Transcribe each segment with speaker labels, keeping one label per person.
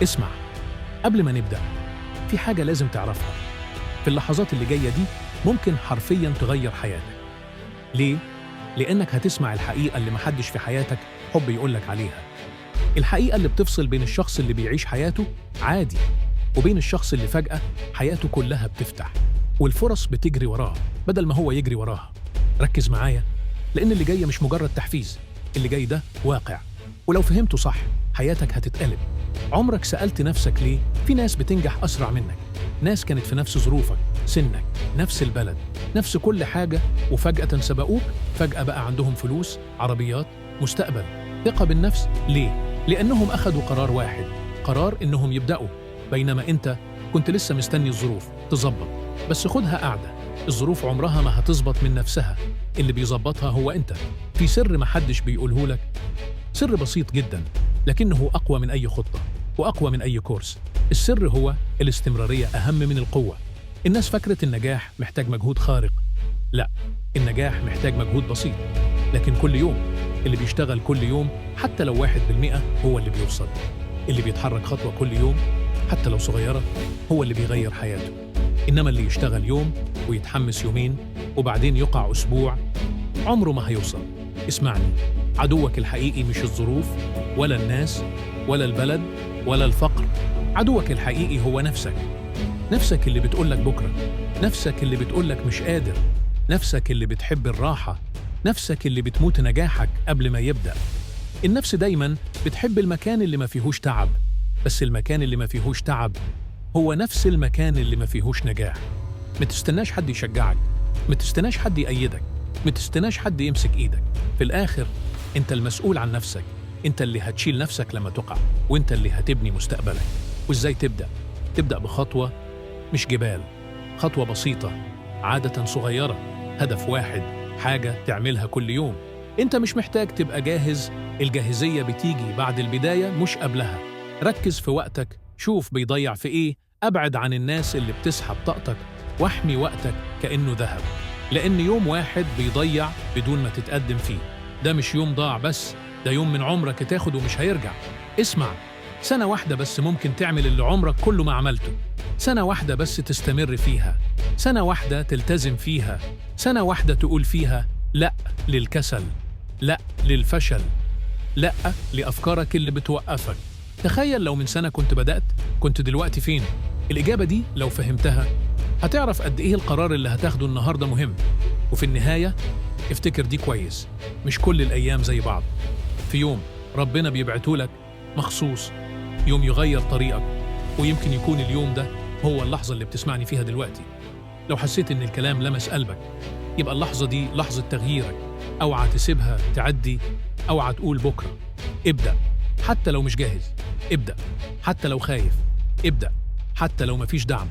Speaker 1: اسمع، قبل ما نبدأ في حاجة لازم تعرفها. في اللحظات اللي جاية دي ممكن حرفياً تغير حياتك. ليه؟ لأنك هتسمع الحقيقة اللي محدش في حياتك حب يقولك عليها. الحقيقة اللي بتفصل بين الشخص اللي بيعيش حياته عادي وبين الشخص اللي فجأة حياته كلها بتفتح والفرص بتجري وراه بدل ما هو يجري وراها. ركز معايا، لأن اللي جاي مش مجرد تحفيز، اللي جاي ده واقع، ولو فهمته صح حياتك هتتقلب. عمرك سألت نفسك ليه في ناس بتنجح أسرع منك؟ ناس كانت في نفس ظروفك، سنك، نفس البلد، نفس كل حاجة، وفجأة سبقوك. فجأة بقى عندهم فلوس، عربيات، مستقبل، ثقة بالنفس. ليه؟ لأنهم أخذوا قرار واحد، قرار إنهم يبدأوا، بينما أنت كنت لسه مستني الظروف تظبط. بس خدها قاعدة، الظروف عمرها ما هتظبط من نفسها، اللي بيظبطها هو أنت. في سر محدش بيقوله لك، سر بسيط جدا لكنه أقوى من أي خطة وأقوى من أي كورس. السر هو الاستمرارية أهم من القوة. الناس فكرة النجاح محتاج مجهود خارق. لا، النجاح محتاج مجهود بسيط لكن كل يوم. اللي بيشتغل كل يوم حتى لو 1% هو اللي بيوصل. اللي بيتحرك خطوة كل يوم حتى لو صغيرة هو اللي بيغير حياته. إنما اللي يشتغل يوم ويتحمس يومين وبعدين يقع أسبوع عمره ما هيوصل. اسمعني، عدوك الحقيقي مش الظروف ولا الناس ولا البلد ولا الفقر. عدوك الحقيقي هو نفسك. نفسك اللي بتقولك بكرة، نفسك اللي بتقولك مش قادر، نفسك اللي بتحب الراحة، نفسك اللي بتموت نجاحك قبل ما يبدأ. النفس دايما بتحب المكان اللي ما فيهوش تعب، بس المكان اللي ما فيهوش تعب هو نفس المكان اللي ما فيهوش نجاح. ما تستناش حد يشجعك، ما تستناش حد يأيدك، ما تستناش حد يمسك ايدك. في الآخر انت المسؤول عن نفسك، انت اللي هتشيل نفسك لما تقع، وانت اللي هتبني مستقبلك. وازاي تبدأ؟ تبدأ بخطوة، مش جبال، خطوة بسيطة، عادة صغيرة، هدف واحد، حاجة تعملها كل يوم. انت مش محتاج تبقى جاهز، الجاهزية بتيجي بعد البداية مش قبلها. ركز في وقتك، شوف بيضيع في ايه، ابعد عن الناس اللي بتسحب طاقتك، واحمي وقتك كأنه ذهب. لأن يوم واحد بيضيع بدون ما تتقدم فيه، ده مش يوم ضاع بس، ده يوم من عمرك تاخده ومش هيرجع. اسمع، سنة واحدة بس ممكن تعمل اللي عمرك كله ما عملته. سنة واحدة بس تستمر فيها، سنة واحدة تلتزم فيها، سنة واحدة تقول فيها لأ للكسل، لأ للفشل، لأ لأفكارك اللي بتوقفك. تخيل لو من سنة كنت بدأت، كنت دلوقتي فين؟ الإجابة دي لو فهمتها هتعرف قد إيه القرار اللي هتاخده النهاردة مهم. وفي النهاية افتكر دي كويس، مش كل الأيام زي بعض. في يوم ربنا بيبعتهولك مخصوص، يوم يغير طريقك، ويمكن يكون اليوم ده هو اللحظة اللي بتسمعني فيها دلوقتي. لو حسيت إن الكلام لمس قلبك، يبقى اللحظة دي لحظة تغييرك. أوعى تسيبها تعدي، أوعى تقول بكرة. ابدأ حتى لو مش جاهز، ابدأ حتى لو خايف، ابدأ حتى لو مفيش دعم.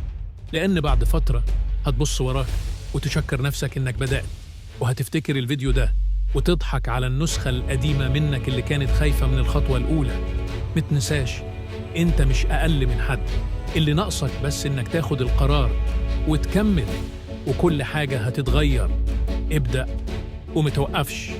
Speaker 1: لأن بعد فترة هتبص وراك وتشكر نفسك إنك بدأت، وهتفتكر الفيديو ده وتضحك على النسخة القديمة منك اللي كانت خايفة من الخطوة الأولى. متنساش، أنت مش أقل من حد، اللي ناقصك بس إنك تاخد القرار وتكمل، وكل حاجة هتتغير. ابدأ ومتوقفش.